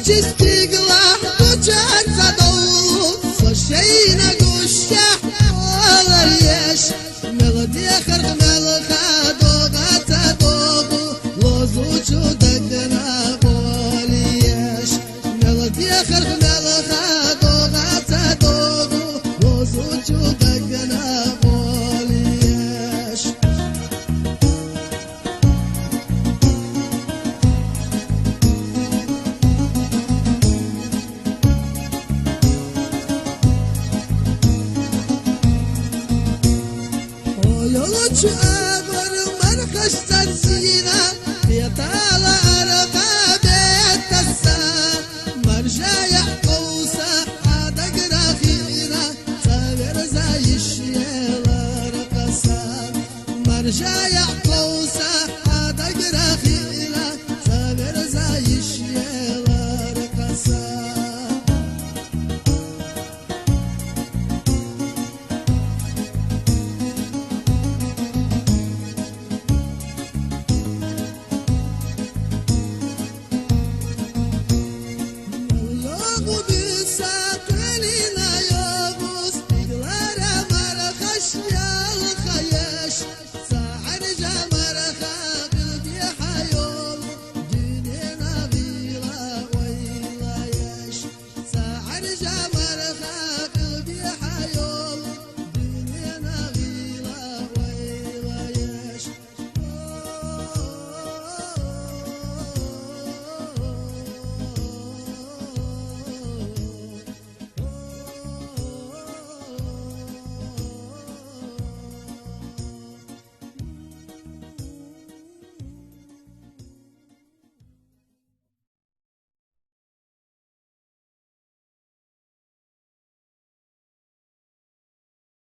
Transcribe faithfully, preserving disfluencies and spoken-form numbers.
Чистиглахь гучар ца довлу, со шайна гущахь олар еш. Мел дехар мел хадога ца догу, лозучу дагна болеш. Мел дехар мел хадога ца догу, лозучу дагна болеш. Ойолучу агор мархаш царзина, петала арка бетаса, маржая къовса адаграхина, цаверза ишелар къаса. Маржая